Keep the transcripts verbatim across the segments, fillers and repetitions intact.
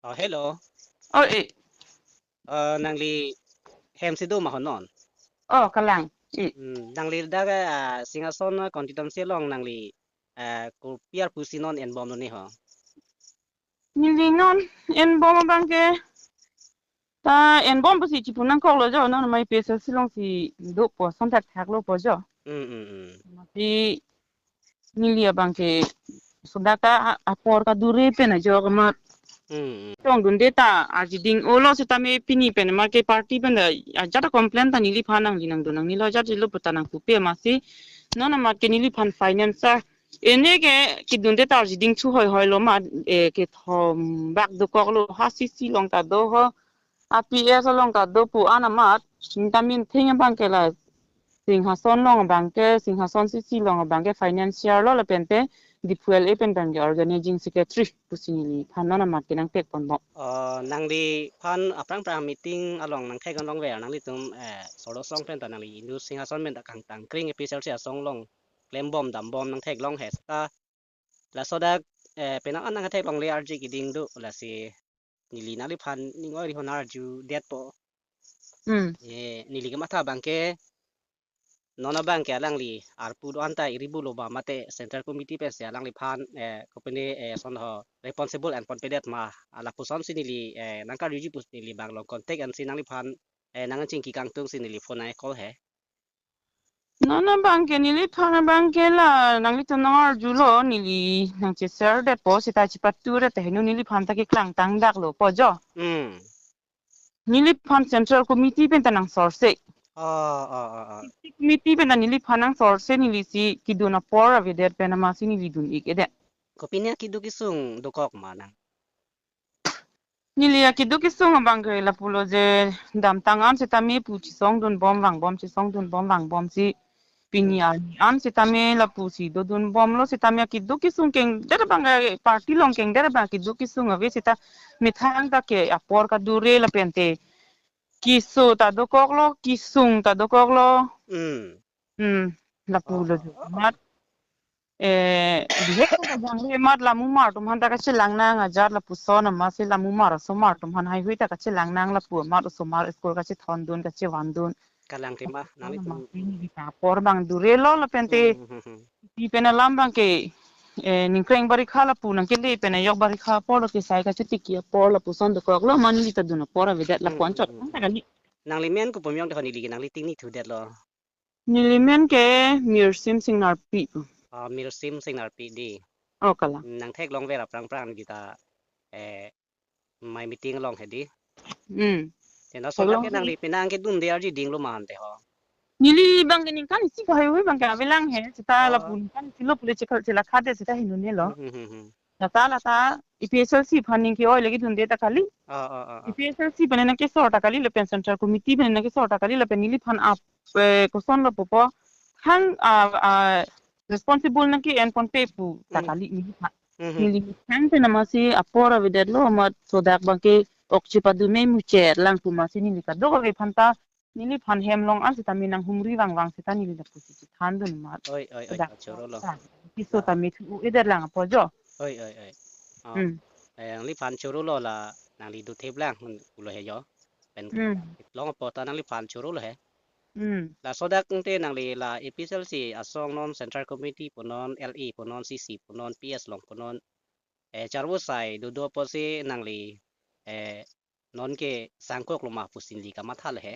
Oh, hello. Oh, eh. Uh, nangli hem si do ma ho non? Oh, kalang. Eh. Hmm, nangli dak, uh, Singhason constituency along nangli, uh, kopi arpu si non enbomlo ne ho? Neli non enbom abang ke. Ta enbom pusi chipu nangkoklo jo, non mai P S L C along si dopo, ason thakthak lo po jo. Hmm, hmm, hmm. Mati neli abang ke laso dak ta a-, apor kadure pen ajok amat. Hmm, hmm. Tong dunde ta arjuding olo setame pini pen ma ke party pen ta ajat complain ta neliphan nangli nangdun nangnelo, ajat lo pu ta nangpupe amatsi. Non amat ke neliphan finance a ene ke kedunde ta arjuding chu hoi hoi lo ma, eh, kethom bak dokoklo, ha C C along ta do ho, a P S along ta do pu an amat. Ningta minthing abang ke la Singhason along abang ke, Singhason C C along abang ke financier lo, lapen te Diphu L A pen abang ke organizing secretary pusi neliphan non amat ke nangtekponbom. Oh, nangliphan aphrang aphrang meeting along nangtheklongver, nanglitum, eh, Sorlo asong pen ta nangli inut Singhason pen ta kangtang kring A P S L C asong along klembom dambom nangtheklong he ta. Laso dak, eh, penang an nangtheklongle arje keding do, lasi neli nangliphan ning oi ri ho nang arjudetpo. Hmm. Eh, neli kematha abang ke, non abang ke alangli arpu do-an ta iri bulo ba mate Central Committee pensi alangliphan, eh, kopine, eh, ason ho responsible enponpedet ma, ah, lapuson si neli, eh, nangkarjuji pusi neli bang along contact ansi nangliphan, eh, nangchingki kangtung si neli phone ai call he. Non abang ke neliphan abang ke la nanglitum nang arjulo, neli nangche-share detpo seta chipatu det ta heno, neliphan ta keklang tangdaklo po jo. Hmm. Neliphan Central Committee pen ta nangsorse. Oh, oh, oh, oh. Committee pen ta neliphan nangsorse, neli si kedun apor avedet pen amatsi neli dun-ik-edet. Kopine akeduk kesung dokok ma nang? Neli akeduk kesung abang ke lapulo je, damtang an setame pu chesongdunbom vangbom, chesongdunbom vangbom si pini arni an setame lapusi dodunbomlo setame akeduk kesung kengdet abang ke, party along kengdet abang akeduk kesung ave seta methang ta ke apor kadure lapen te keso ta dokoklo, kesung ta dokoklo. Hmm. Hmm, lapulo Oh, jo. oh, oh. Amat, eh, bihek ta jangre amat lamumar atum aphan ta kachelang nang ajat lapuson amatsi lamumar osomar atum aphan haihui ta kachelang nang lapu amat osomar school kachethondun kachevandun. Kalang tema, nanglitum. Amatsi neli ta apor abang durelo lapen te Hmm, hmm, hmm. P pen alam abang ke, eh, ningkreng barikha lapu nangkele pen ajok barikha apor lo, kesai kachetiki apor lapuson dokoklo, mane neli ta dun apor avedet lapu Hmm, anchot hmm, tang hmm. ta kali. Nangli men kopi amen de ho, neli ke nangli tingni thudetlo. Neli men ke Mirsim Singnarpi. Ah, Mirsim Singnarpi di. Oh, kalang. Nangtheklongver aphrang aphrang kita, eh, mai meeting along he di. Hmm. Te laso dak ke theklong nangli penang kedunde arjudinglo ma ante ho? Neli abang ke ningkan isi ko haihui abang ke avelang he, seta, oh, lapu ningkan isi lo pule chekal chelakha de seta hinone lo. Hmm, hmm, hmm, hmm. Lata lata A P H L C aphan ning ke-oi lagi dunde ta kali. Ah, ah, ah, ah. A P H L C aphan nangkesor ta kali lapen Central Committee aphan nangkesor ta kali lapen neliphan ap, eh, koson lo pupo. Hang, ah, ah, responsible nangke-enponpe pu ta, hmm, kali neliphan. Hmm, hmm. Neli hang pen amatsi apor avedetlo amat laso dak abang ke ok chepadu me muchet lang pu amatsi neli kadokave aphan ta neliphan hem along an seta me nanghumri vangvang seta neli lapusi chethandun amat. Oi, oi, oi, ladak chorolo. Keso, ah, ta me thu-edet lang apo jo. Oi, oi, oi. Oh. Hmm. Eh, nangliphan chorolo la nangli dotheplang pulo he jo. Pen, hmm, long apo ta nangliphan chorolo he. Hmm. Laso dak ante nangli la A P H L C asong non, Central Committee punon, L A punon, C C punon, P S along punon, eh, charvo asai dodo apotsi nangli, eh, non ke sangkoklo ma pusi neli kamatha le he.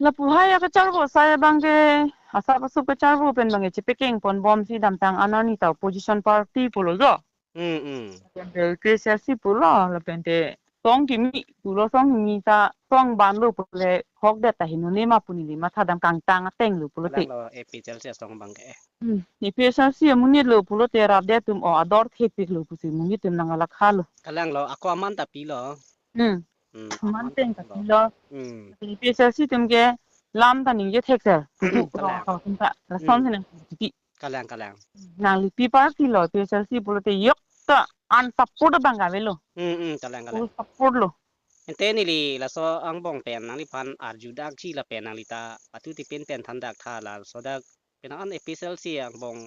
Lapu hai akacharvo asai abang ke, asap asup kacharvo pen abang ke chepekengponbomsi damtang an arni ta opposition party pulo jo. Hmm, hmm. Lapen te A P H L C pulo, lapen te song kimi pulo, song kimi ta song banlo pule hokdet ta hinone ma pu neli mathadam, kangtang ateng lo pulote. Kalang lo A P H L C asong abang ke. Hmm, A P H L C amonit lo pulote rat atum o ador thepik lo pusi monit atum nanglakha lo. Kalang lo, ako aman ta pilo. Hmm. Hmm, aman, aman teng ta pilo. Hmm. A P H L C atum ke lam ta ningje thekser. Hmm, kalang. Rong ta, hmm, lason si nang titi. Kalang, kalang. Nangli pi party lo, A P H L C pulote yok ta unsupport abang ke avelo. Hmm, hmm, kalang, kalang. Full support lo. Ante neli laso angbong pen nangliphan arjudakji lapen nangli ta pathu tipin pen thandak tha, laso dak penang an A P H L C angbong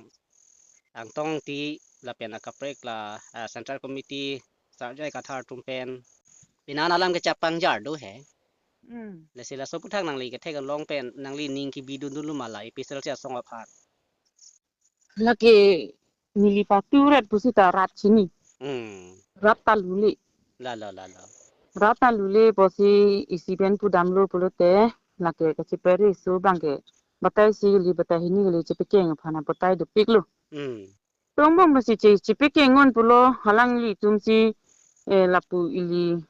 angtong ti lapen akaprek la, ah, Central Committee Sar J I Kathar atum pen. Pinan alam kechapang jar do he. Hmm. Lasi laso aputhak nangli kethek along pen nangli ning kebidun dunlo ma la A P H L C asong aphan. Lake neli patu ret pusita rat chini. Hmm. Rat ta lule. Lalo, lalo. Rat ta lule pusi isi pen pudamlo pulote lake kachiperi su abangke batai isi kali, batai hini kali chepekeng aphan batai dopiklo. Hmm. Tongbong pusi che, chepekeng un pulo, alanglitum si, eh, lapu ili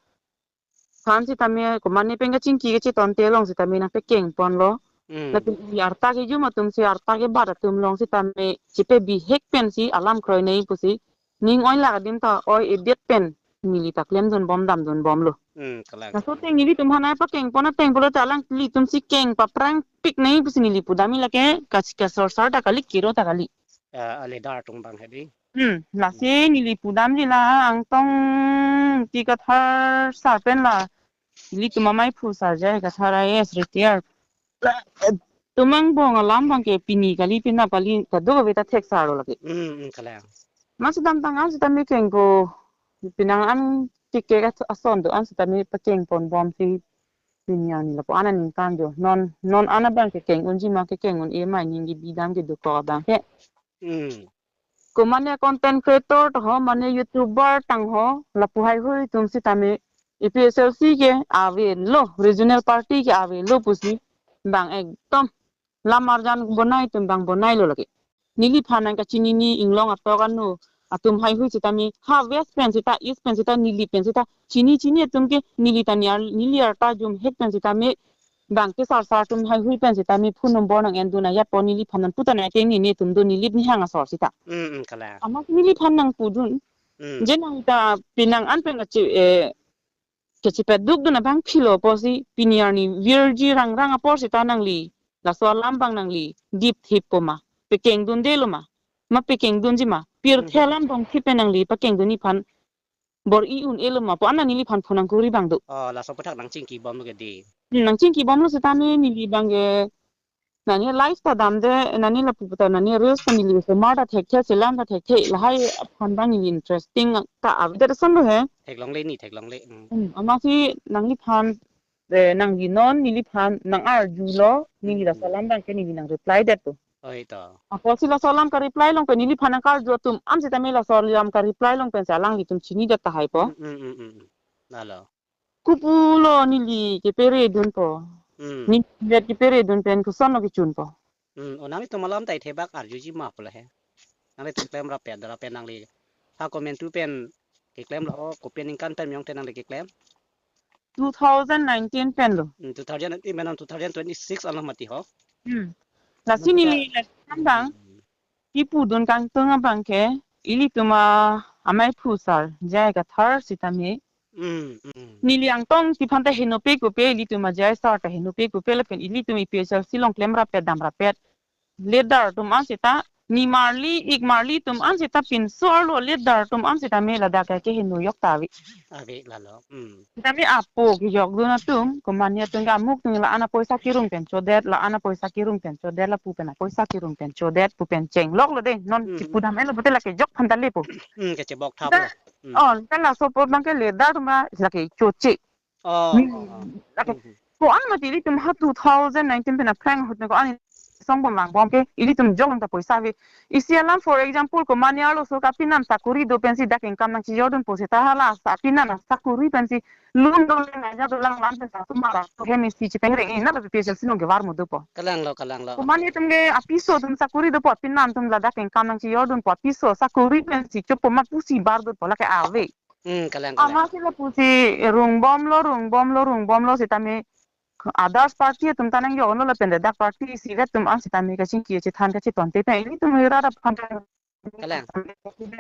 phan sitame, komatne pen kachingki kachetonte along sitame nangpekeng ponlo. Hmm. Lapen ili arta kejum atum si arta kebat atum along sitame chepabihek pensi alam kroinei pusi ning oilak adim ta oi-edet pen neli ta klemdun bom damdun bomlo. Hmm, kalang. Laso ateng nelitum aphan nangpakeng pon ateng pulote alanglitum si keng paprang piknei pusi neli pudamji lake kas-, kasorsar ta kali, kiro ta kali. Ah, a leader atum abang hedi. Hmm, lasi neli pudamji la Angtong Ingti Kathar sar pen la ilitum amaiphu sar J I Kathar I A S retired. Atum angbong alam abangke pini kali, penap kali, kadokave ta theksarlo lake. Hmm, hmm, kalang. Amat sitame tang an sitame kengpo, penang an keke ason do-an sitame pakeng pon bomsi pini arni lapu-an aningkan do. Non, non an abangke keng unji ma, kekeng un-e ma, ning kebi dam kedokok abangke. Hmm. Komatne content creator ta ho, mane YouTuber tang ho, lapu haihui atum sitame A P H L C ke avelo, regional party ke avelo pusi bang ekdom lam arjan bonai atum bang bonailo lake. Neliphan nangkachinine inglong atok ano atum haihui sitame ha West pen sita, East pen sita, neli pen sita, chini chini atum ke neli ta niar, neli arta jumhek pen sitame bang kesarsar atum haihui pen sitame phone number nang-endun ajat po, neliphan nangpu ta nangkeng nini atum do, neli nihang asor sita. Mm, mm, kalang. Amat neliphan nangpudun. Mm. Je nang ta penang an pen kachi, eh, kachipedukdun abang philo pusi pini arni virji rangrang apor sita nangli laso alam abang nangli dipthippo ma, pekengdundelo ma, ma pekengdunji ma, pirthe, mhm, alam dongthip pen nangli pakengdun iphan bor-i un-elo ma pu an neliphan phone nangkuri abang do. Oh, laso aputhak nangchingki bomlo ke di. Hmm, nangchingki bomlo sitame neli abangke nani live ta damde, nani lapu ta, nani reels ta neli osomar ta thekthe, selam ta thekthe, lahai aphan abang neli interesting ta avedet ason lo he. Theklongle ni, theklongle. Hmm. Hmm, amatsi nangliphan, eh, nangli non neliphan nang-arjulo, neli, hmm, laso alam abangke neli nang reply detpo. Oi to. Apotsi laso alam ka-reply along pen neliphan nangkarju atum an sitame laso alam ka-reply along pensi alanglitum chinidet tahai po. Hmm, hmm, hmm, hmm, hmm. Lalo. Kopulo neli keperedunpo. Hmm. Neli vet keperedun pen kosonlo kechunpo. Hmm, o nanglitum alam ta ithebak arjuji ma pulo he. Nanglitum klem rapet, rapet nangli. Ha comment tu pen keklemlo, o kopi aningkan pen miyong te nangli keklem? Two thousand nineteen pen lo. Hmm, two thousand nineteen pen, two thousand twenty-six alam mati ho. Hmm. Lasi neli la-, abang. Hmm. Kipudun kangtung abangke, ilitum amaiphu sar J I Kathar sitame. Mm, mm. Neli Angtong Ingti aphan ta henopik upe, ilitum a J I sar ta henopik upe, lapen ilitum A P H L C along klem rapet dam rapet. Leader atum an sita, nimarli, ikmarli atum an sita pinso arlo leader atum an sitame ladak ke heno yok ta ave. Ave lalo. Mm. Sitame apo kejokdun atum, komatne atum ke amuk atum la-an apoisa kirung pen chodet, la-an apoisa kirung pen chodet, lapu pen apoisa kirung pen chodet, pu pen chengloklo de, non, hmm, chipudam-etlo pulote lake jok aphan ta lepo. Hmm, kechebok thap. Ta, lo. Hmm. Oh, ta laso apot abangke leader atum lake choche. Oh, hmm, oh, oh. Lake, hmm, hmm, ko-an mati ilitum ha two thousand nineteen pen aphrang ahut ko-an asong bom lang bom ke, ilitum jok lang ta poisa ave. Isi alam, for example, komatne arloso ka pinam sakori do pensi dak income nangchijordunpo seta hala sa pinam sakori pensi lun dolang, aja dolang, lam pensi asomar atum hem isi chipeng reng-e na, A P H L C along kevar mo dopo. Kalanglo, kalanglo. Komatne atum ke apiso atum sakori dopo, pinam atum ladak income nangchijordunpo, apiso sakori pensi chopo ma pusi bardunpo, lake ave. Hmm, kalang, kalang. Amatsi lapusi rungbomlo, rungbomlo, rungbomlo sitame others party atum ta nangjoklo lapen dak party isivet atum an sitame kachingki kachethan kachetonte pen ilitum rat aphan ta. Kalang. Hmm,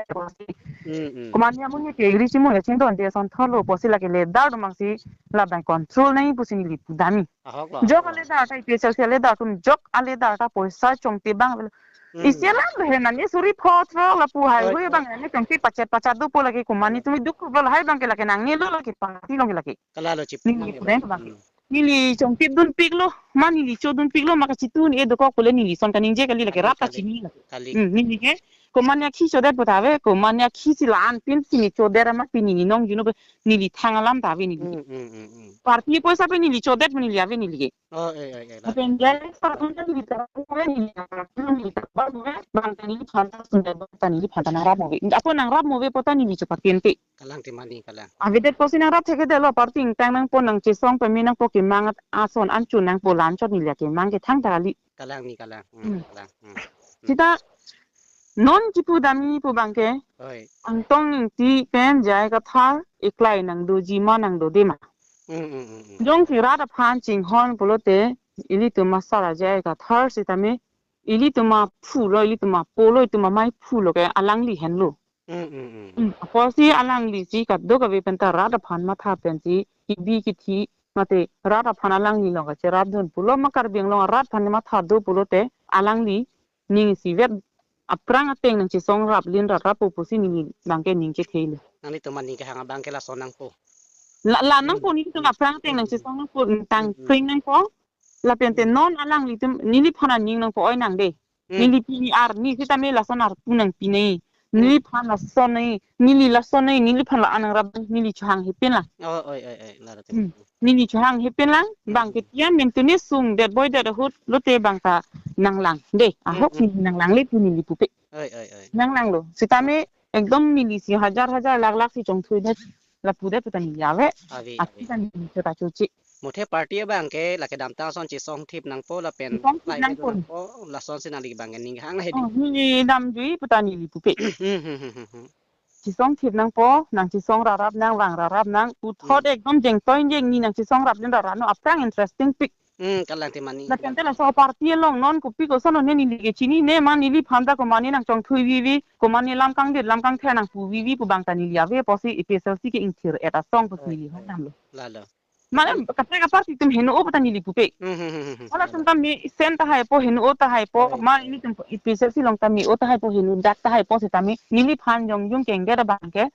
hmm. Komatne amonit ke ri chimung kachingdonde ason thotlo pusi lake leader atum abangsi labang control nangji pusi neli pudamji. Ahoklo, jok ahoklo. A leader ta A P H L C a leader atum jok a leader ta poisa chongte abang. Hmm. Isi alam lo he, nani suri photro lapu haihui, oi, oi, abang nani chongte pachet pachet dopo lake, komatne, oi, atum duk lo, lahai abangke lake nangnelo lake party along lake. Kalalo chip. Neli nang pudam abang. Hmm. Neli chongtipdunpiklo, ma neli chodunpiklo, ma kachitun-e dokok pule neli ason kaningje kali lake, kali, rat ta, kali, chini lake. Kali. Hmm, neli ke Komat akhi chodet pu ta ave, komat akhi si la-an pinsi ne chodet amat pini ne nongjunu pu neli thang alam ta ave neli. Hmm, hmm, hmm, hmm. Party poisa pen neli chodet pu neli ave neli ke. Oh, eh, eh, eh, la. Lapen jai sa un ta neli ta ave neli ta ave neli ta ba ave, bang ta neliphan ta sunda bang ta neliphan ta nangrap mo ave. Ako nangrap mo ave pu ta neli chepatente. Kalang ti mani kalang. Avedet pusi nangrap thekthedetlo, party ingtang nangpo, nangchesong peme nangpo, kemang ason an chu nangpo, la-anchot neli akemang ke thangta kali. Kalang ni kalang. Hmm, hmm, kalang. Hmm. Sita non kipu damji pu bang ke. Oi. Angtong Ingti pen J I Kathar eklai nangdoji ma nangdode ma. Hmm, hmm, hmm, hmm. Jongsi rat aphan chinghon pulote ilitum asar a J I Kathar sitame ilitum aphu lo, ilitum apo lo, ilitum amei phu lo ke alangli henlo. Hmm, hmm, hmm. Hmm, apotsi alangli si kadokave pen ta rat aphan matha pensi kibi kithi mate rat aphan alangli along kacherapdun pulo ma Karbi Anglong arat aphan matha do pulote alangli ning isivet aphrang ateng nangchesong rap lin rap rap pu pusi neli bang ke ning chethe lo. Nanglitum aning kehang abang ke lason nangpo. La, la nangpo, hmm, nelitum aphrang ateng nangchesong nangpo, tang, hmm, hmm, kring nangpo. Lapen te, hmm, non alanglitum neliphan aning nangpo-oi nang de. Hmm. Neli pini arni sitame lason arpu nangpi nai. Hmm. Neliphan lason nai, neli lason nai, neliphan la-an nangrap, neli chohang hepin lang. Oh, oi, oi, oi, la rate. Hmm. Neli chohang hepin lang, hmm, bang ke tiang mentune sungdet boidet ahut lote bang ta nanglang. De, hmm, ahok, hmm, neli nanglangle pu neli pupe. Oi, oi, oi. Nanglanglo. Sitame ekdom neli si hajar hajar lakh lakh si chongthuidet. Lapudet pu ta neli ave. Ave, ave. Aphi ta neli chota choche. Muthe party abang ke lake kedamtang ason chesong thip nangpo lapen chesong thip nangpo, nangpo, lasonsi nangli bang ke ning hang hedi. Oh, neli damjui pu ta neli pupe. Hmm, hmm, hmm, hmm, hmm. Chesong thip nangpo, nangchesong rap rap nang, vang rap rap nang, puthot, hmm, ekdom jengtoi jengni nangchesong rap lin rap rap non aphrang interesting pik. Hmm, kalang ti mani. Lapen te laso party along non kopi koson non neli ke chinine ma, neliphan ta komat ne nangchongthui vivi, komat ne lam kangdet lam kangthe nangpu vivi pu bang ta neli ave pusi A P H L C ke ingthir-et asong pusi, oi, neli, oi, hok damlo. Lalo. Mane kaprek aparty atum heno-o pu ta neli pupe. Hmm, hmm, hmm, hmm, hmm. Hala atum ta mesen tahai po, heno-o tahai po, oi, ma, oi, ilitum A P H L C along ta me-o tahai po, henodak tahai po sitame neliphan jongjung kengdet abang ke.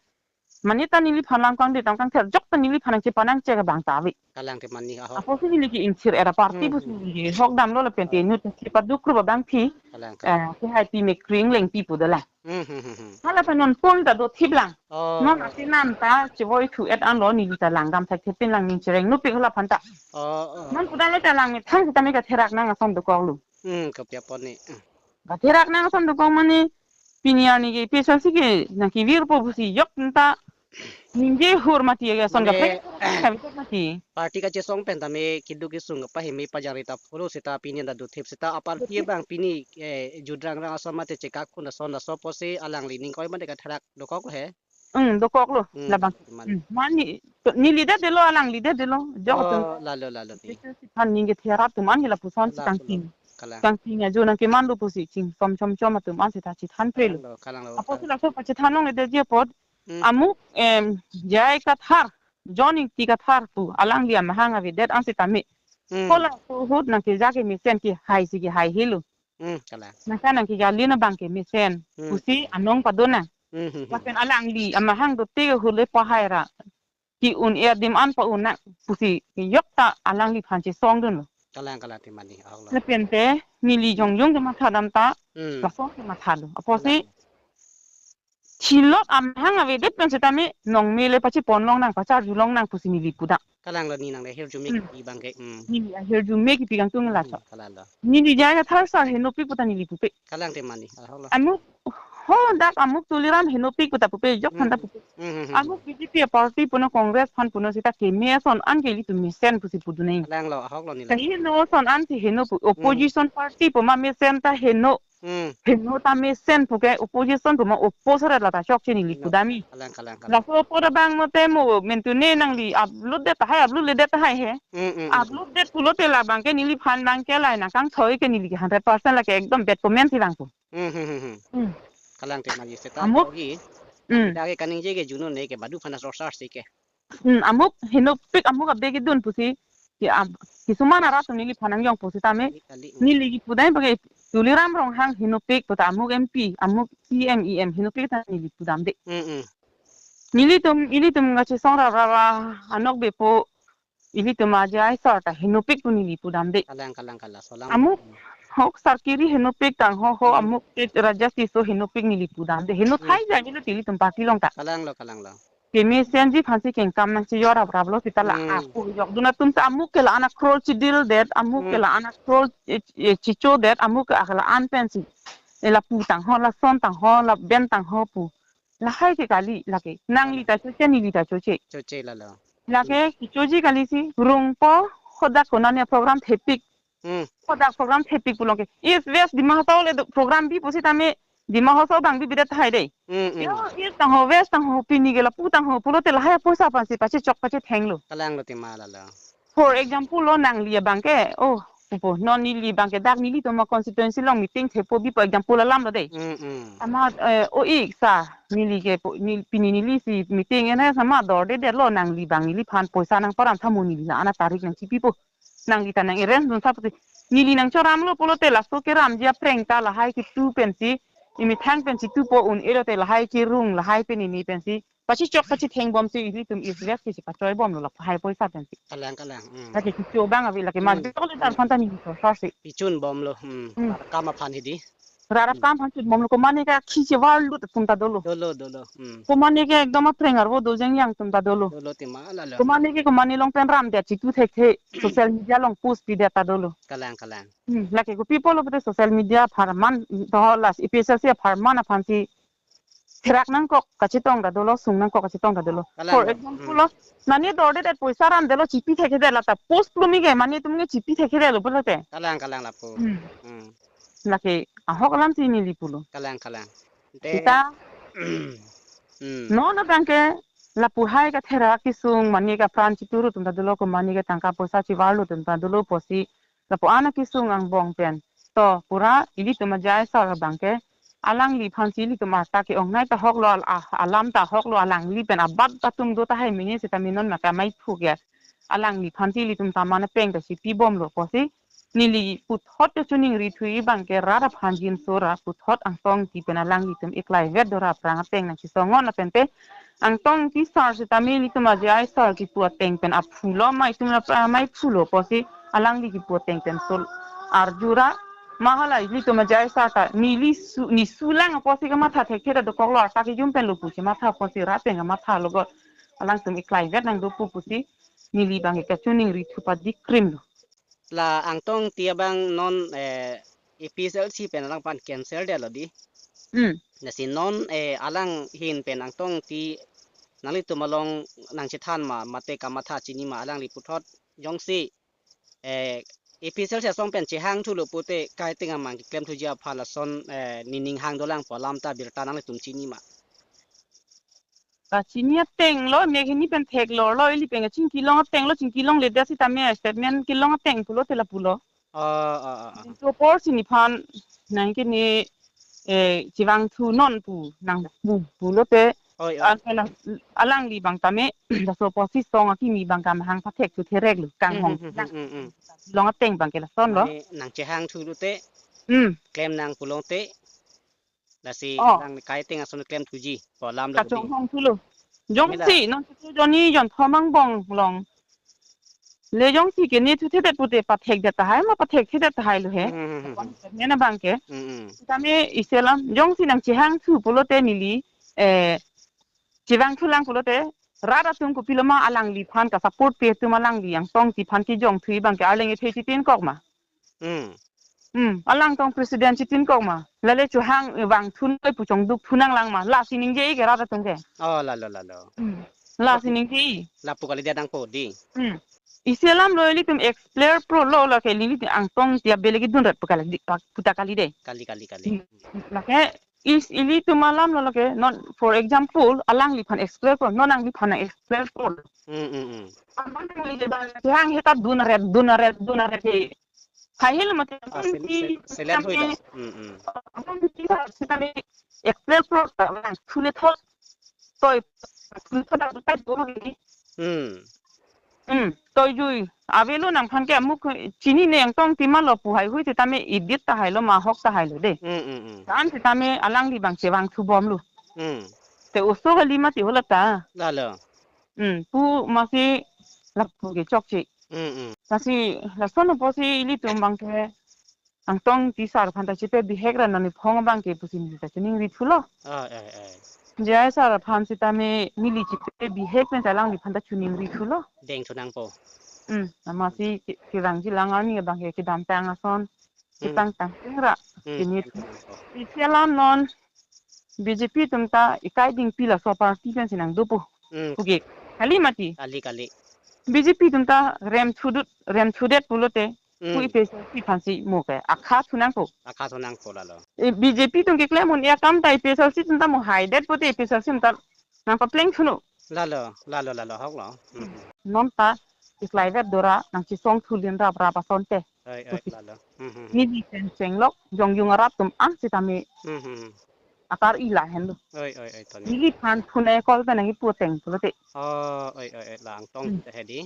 Mane ta neliphan lam kangdet lam kangther jok ta neliphan nangchepanang chek abang ta ave. Kalang ti mani ahok. Apotsi neli ke ingthir-et aparty, hmm, pusi, hmm, neli hok damlo lapen te, hmm, inut ta si paduk krup abang phi. Kalang, kalang. Eh, si hai pi me kring leng pi pu dolang. Hmm, hmm, hmm, hmm. Hala aphan non pon ta do thip lang. Oh. Non ati nan ta chevoi thu-et anlo neli ta lang dam thek thepin lang ning chereng nupik hala aphan ta. Oh, oh, non, oh, pudalo ta lang methang sitame katherak nang ason dokoklo. Hmm, kopi apot ni. Katherak nang ason dokok mane pini arni ke A P H L C ke nangkevir po pusi jok ta ningje hur mati ya ason, mane, kaprek kaprek mati. Party kachesong pen tame keduk kesung kapaheme pajari ta pholo sita pini ta do thip sita aparty, do thip, abang pini, eh, judrang rang ason mate chekak khun ason laso pusi alangli ning koi mate katherak dokoklo he. Hmm, dokoklo, hmm, labang. Mane. Hmm, mane, to, neli det detlo, alangli det detlo. Jok atum. Oh, lalo, lalo ti. Siphan ning ketherak atum an ke lapuson si, lalo, kangting. Kalang. Kangting ajo nangkemanlo pusi chingsom chom chom atum an sita chethanprelo. Kalanglo, kalanglo. Apotsi laso pachethan longledetji apot. Hmm. Amuk, em, J I Kathar, John Ingti Kathar pu alangli amahang avedet an sitame. Hmm. Hala ahut nangkeja kemesen kehai si kehai helo. Hmm, kalang. Nangka nangkeja lin abang kemesen. Hmm. Pusi anong padonang. Hmm, hmm, hmm. Lapen alangli amahang dote ke hule pahai ra ke-un-er adim an pa-un nang pusi jok ta alangliphan chesongdunlo. Kalang, kalang ti mani, ahoklo. Lapen te neli jongjong kematha dam ta, hmm, lason kemathalo. Apotsi, kalang, thilot amahang avedet pen sitame nong me le pachepon longnang, pacharju longnang pusi neli pudam. Kalanglo, ne nang le ahirjume, hmm, kipi bang ke, hmm. Neli ahirjume kipi kangtung, hmm, la chok. Kalanglo. Neli J I Kathar sar henopik pu ta neli pupe. Kalang ti mani, ahoklo. Amuk, ho dak amuk Tuliram henopik pu ta pupe, jok aphan ta, hmm, pupe. Hmm, hmm, hmm. Amuk B J P party punon, Congress aphan punon sita keme ason an ke ilitum mesen pusi pudun nang. Kalanglo, ahoklo neli. Kaheno ason an si heno pu, hmm, opposition party pu ma mesen ta heno. Hmm. Heno ta mesen pu ke opposition pu ma oppose ra la ta chokche neli, hmm, pudam he. Kalang, kalang, kalang. Laso apor abang mate mo mentune nangli upload det tahai, upload ledet tahai he. Hmm, hmm, hmm. Upload det pulote labang ke neliphan bang ke lai nangkangthoi ke neli ke hundred percent lake ekdom bad comment si bang pu. Hmm, hmm, hmm, hmm. Hmm. Kalang ti mani seta. Amuk. Ogi. Hmm. Dak ke kaningje ke junone ke badu phana sorsar si ke. Hmm, amuk henopik amuk abe kedun pusi. Ke ab-, kisuman arat atum neliphan nangjong pu sitame. Kali, kali. Neli kipudam bang ke Tuliram Ronghang henopik pu ta amuk M P, amuk C M, E M henopik ta neli pudamde. Hmm, hmm. Nelitum, ilitum kachesong ra ra ra anok bepo ilitum ajai sar ta henopik pu neli pudam de. Kalang, kalang, kalang. Solang. Amuk, hmm, hok sarkiri henopik tang ho ho, hmm, amuk ke Raja Tisso henopik neli pudam de. Heno, hmm, thai jai bilo ilitum party along ta. Kalanglo, kalanglo. Kemesen ji aphansi kengkam nangchijor abrap lo sita la, hmm, ako jok dun atum ta amuk ke la-an a crore chidil det, amuk ke, hmm, la-an a crore, eh, eh, chicho det, amuk ke la-an pensi. Eh, lapu tang ho, lason tang ho, laben tang ho pu. Lahai ke kali, lake. Nangli ta choche, neli ta choche. Choche lalo. Lake, hmm, kichoji kali si, rungpo, hadak konane program thepik. Hmm. Hadak program thepik pulo ke. East West Dima Hasao le do program bi pusitame Dima Hasao abang bibidet tahai dei. Hmm, hmm. Yo, East tang ho, West tang ho, pini ke lapu tang ho, pulote lahai apoisa aphansi pachechok pachethenglo. Kalanglo tima lalo. For example lo nangli abang ke, oh, pupo, non neli abang ke dak nelitum a constituency along meeting thepo bipo example alam lo dei. Hmm, hmm. Amat, eh, o ik sa, neli ke po, nel-, pini neli si meeting ene sama dordedetlo nangli abang neliphan poisa nangparam tha mo neli la-an a tarik nangchipipo. Nangli ta nang-arrange dun sa pusi. Neli nangchoramlo pulote laso keramji aphrang ta lahai kitu pensi, imethang pensi tupo un-elote lahai kerung, lahai penini pensi. Pachechok pachetheng bomsi ilitum East West ke si pachoi bomlo lahai poisa pensi. Kalang, kalang. Hmm. Lake kicho abang ave lake, hmm, majok le, hmm, darpan ta neli so sa si. Pichun bomlo. Hmm. Hmm. Kam aphan hidi. Rara, hmm, kam aphan chut bomlo, komane ke akhi chevarlut atum ta dolo. Dolo, dolo. Hmm. Komane ke ekdom aphrang arvo dojeng yang atum ta dolo. Dolo tima lalo. Komane ke komane along pen ramdet chitu thekthe, social media along post pidet ta dolo. Kalang, kalang. Hmm. Lake kopi pulo pulote social media apharman, to las A P H L C apharman aphansi therak nangkok kachetong ta dolo, sung nangkok kachetong ta dolo. Kalang. For example, hmm, lo, mane dordedet poisa ramdetlo chipi thekthedet la ta post plumi ke mane atum ke chipi thekthedetlo pulote. Kalang, kalang lapu. Hmm. Hmm. Lake ahok alam si neli pulo. Kalang, kalang. Te sita, hmm, non abang ke lapu hai katherak kesung mane kapran chituru atum ta dolo, komane ke tangka poisa chevarlut atum ta dolo pusi lapu-an akesung angbong pen. To, pura ilitum ajai sar abang ke, alangliphansi ilitum arta ke-ongnei ta ahok lo al-, ah, alam ta ahok lo alangli pen abat atum do tahai mene sita minon maka mai phu ke. Alangliphansi ilitum ta mana peng ta si pi bomlo pusi. Neli puthot kachiningri thuji abang ke rat aphan jinso ra puthot Angtong Engti pen alanglitum iklai vet do ra aphrang ateng nangchisongon lapen te Angtong Engti sar sitame ilitum ajai sar kipu ateng pen aphu lo ma itum la pra mai phu lo pusi alangli kipu ateng pen sol arju ra ma hala ilitum ajai sar ta neli su, ne sulang pusi kamatha thekthe ta dokoklo arta kejum pen lo pusi matha pusi rat pen kamatha lo got alangtum iklai vet nangdo pu pusi neli abang ke kachiningri thu padik krim lo. La Angtong Engti abang non, eh, A P H L C pen alangphan cancel detlo dei. Hmm. Lasi non, eh, alang ahin pen Angtong Engti nanglitum along nangchethan ma, mate kamatha chini ma alangli puthot jongsi, eh, A P H L C asong pen chehang thulo pute kaiteng amang keklem thuji aphan lason, eh, nening hang dolang pu alam ta birta nanglitum chini ma. Kachini ateng lo, mek hini pen theklor lo, ili pen kachingki long ateng lo, chingki longledet sitame statement kelong ateng pulote lapu lo. Ah, ah, ah, ah. Laso apor si nephan nangkene, eh, chevangthu non pu nangpu pulote. Oi, oi. An-, an-, alangli abang tame, laso apor si song akimi abang kam hang pathek thu therek lo, kanghong. Hmm, hmm, hmm, hmm, hmm, hmm. Long ateng abang ke lason lo. Mane nangchehang thulote. Hmm. Klem nang pulote. Lasi, oh, nang kaiteng ason klem thuji pu alam lo. Kachonghong thulo. Jongsi, mila, non chutu joni jon thom angbong along. Le jongsi kene thuthedet pute pathekdet tahai ma pathekthedet tahai lo he. Hmm, hmm, hmm, hmm. Nena abang ke. Hmm, hmm. Tame isi alam, jongsi nangchehang thu pulote neli, eh, chevangthulang pulote, rat atum kopilo ma alangliphan ka support pi atum alangli Angtong Engti aphan kejong thu abang ke arleng ethe chitinkok ma. Hmm. Hmm, alangtum president chitinkok ma. Lale chehang, eh, vangthu noi pu chongduk thu nanglang ma. Lasi ningje ke rat atum ke. Oh, lalo, lalo. Hmm. Lasi ningje. Lapu kalidet nangpo dei. Hmm. Isi alam lo ilitum explain pro lo, lake ilitum Angtong Engti abele kedun rat pu kali, pa-, puta kali dei. Kali, kali, kali. Hmm. Lake is ilitum alam lo lake non, for example, alangliphan explain pro, non nangliphan nang explain pro. Hmm, hmm, hmm. Aman nangli abang chehang he ta dun ret, dun ret, dun ret he. Hai helo mate. Ah, sel-, sel-, selet hui do. Hmm, hmm. Explain pro ta abang thule thot. Toi thule thot ta kai do ni. Hmm. Hmm, toi jui. Avelo nangphan ke amuk chinine Angtong Engti ma lo pu haihui sitame edit tahai lo ma ahok tahai lo dei. Hmm, hmm, hmm. An sitame alangli abang chevangthu bomlo. Hmm. Te oso kali mati hola ta. Lalo. Hmm, pu masi lapu ke chokche. Hmm, hmm. Lasi lason apotsi ilitum abangke Angtong Engti sar aphan ta chepe bihek ra non iphong abangke pusi neli ta chiningri thulo. Ai, ai, ai. J I sar aphan sitame neli chepe bihek pen ta alangliphan ta chiningri thulo. Deng thu nangpo. Hmm, amatsi ki-, kirang jilang arni abangke kedamtang ason. Hmm. Ketang tang ting ra. Hmm, pini deng thu nangpo. Isi alam non B J P atum ta ikai dingpi laso party pensi nangdopo. Hmm. Puke. Kali mati. Kali, kali. B J P atum ta rem thudut, rem thudet pulote. Hmm. Pu A P H L C aphansi mo ke akha thu nangpo. Akha thu nangpo lalo. E, B J P atum keklem un-e akam ta A P H L C atum ta mo haidet pote A P H L C atum ta nangpapleng thuno. Lalo, lalo, lalo, hok lo. Hmm. Non ta iklaivet do ra nangchesong thulin raprap asonte. Oi, oi, pusi lalo. Hmm, hmm, hmm. Neli pen chenglok jongjung arat atum an sitame. Hmm, hmm, hmm. Akar-i lahenlo. Oi, oi, oi, to ni. Neliphan phone call pen nangkipu ateng pulote. Oh, oi, oi, oi, la Angtong Hmm. Engti hedi.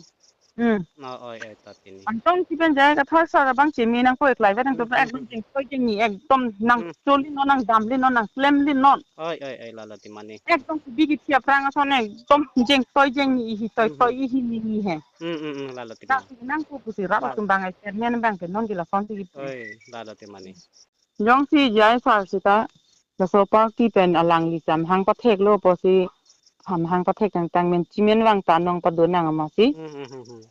Hmm. Oh, oi, oi, to tini. Angtong Engti pen J I Kathar sar abang cheme nangpo, iklaivet nang Hmm, to hmm, ekdom hmm. Jengtoi jengni, ekdom nang Hmm. choli non, nangdamli non, nangklemli non. Oi, oi, oi, lalo ti mane. Ekdom si bigi thi aphrang ason ekdom jengtoi jengni, ihi toi Hmm, toi, hmm. Ihi ni ni he. Hmm, hmm, hmm, lalo ti Ta mane. Nangpo pusi rap Lalo. Atum abang ai chairman abangke non ke lason ti kipu. Oi, lalo ti mane. Jongsi J I sar sita laso party pen alangli cham hang patheklo pusi ham hang pathek tangtang men chimen vang ta nong pado nang amatsi. Hmm, hmm, hmm, hmm.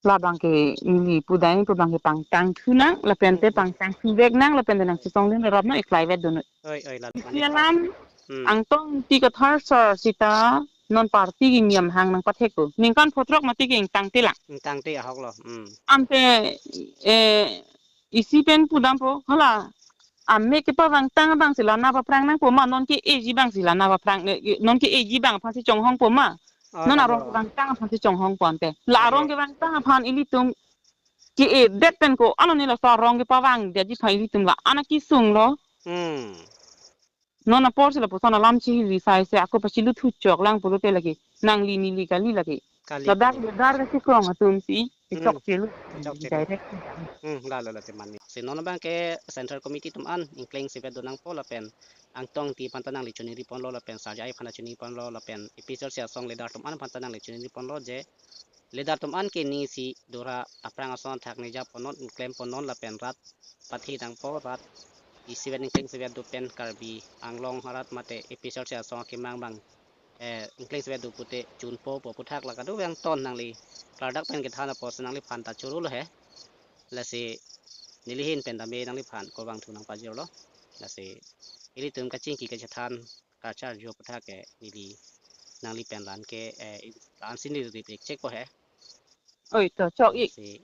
Labangke neli pudai pu abangke pangtang thu nang, lapen te Hmm, hmm. Pangtang thuvek nang, lapen te nangchesong din rap nang, iklaivet dun. Oi, oi, la Isi mane alam, Hmm. Angtong Engti Kathar sar sita non party ke niam hang nangpathekpo. Ningkan phongo throk mati ke ingtangte lang. Ingtangte ahok lo. Hmm. Ante, eh, isi pen pudampo, hala, amek kepavangtang abangsi la nangpaphrang nangpo ma, non ke-eji abangsi la nangpaphrang, eh, non ke-eji abang aphansi chonghongpo ma. Oh, non lalo. Arong kevangtang aphansi chonghongpo ante. La Lalo. Arong kevangtang aphan ilitum ke-edet pen ko-an lo, ne laso arong kepavangdetji aphan ilitum la-an akesung lo. Hmm. Non aporsi lapuson alam chihiri sai se ako pachilu thuchok lang pulote lake. Nangli neli kali lake. Kali, ladak kali. Ladak ke krong atumsi. Hmm. Kechokche lo. Kechokche lo. Direct. Hmm, lalo, lalo ti mane. Si non abangke Central Committee atum an ingkleng sevet do nangpo lapen Angtong Engti aphan ta nangli chiningri ponlo lapen Sar J I aphan ta chiningri ponlo lapen A P H L C asong leader atum an aphan ta nangli chiningri ponlo je leader atum an ke nisi dora aphrang ason athak nija pon non, ingklem pon non lapen rat pathi nangpo, rat isivet ingkleng sevet do pen Karbi Anglong arat mate A P H L C asong akemang abang, eh, ingkleng sevet do pute chunpo pu aputhak la kadokave angton nangli klardak pen kethan apotsi nangliphan ta choro lo he. Lasi neli ahin pen tame nangliphan kurvangthu nangpajirlo. Lasi ilitum kachingki kachethan kacharju aputhak ke neli nangli pen la-an ke, eh, la-ansi neli rip-ik chekpo he. Oi, to chok-ik. Lasi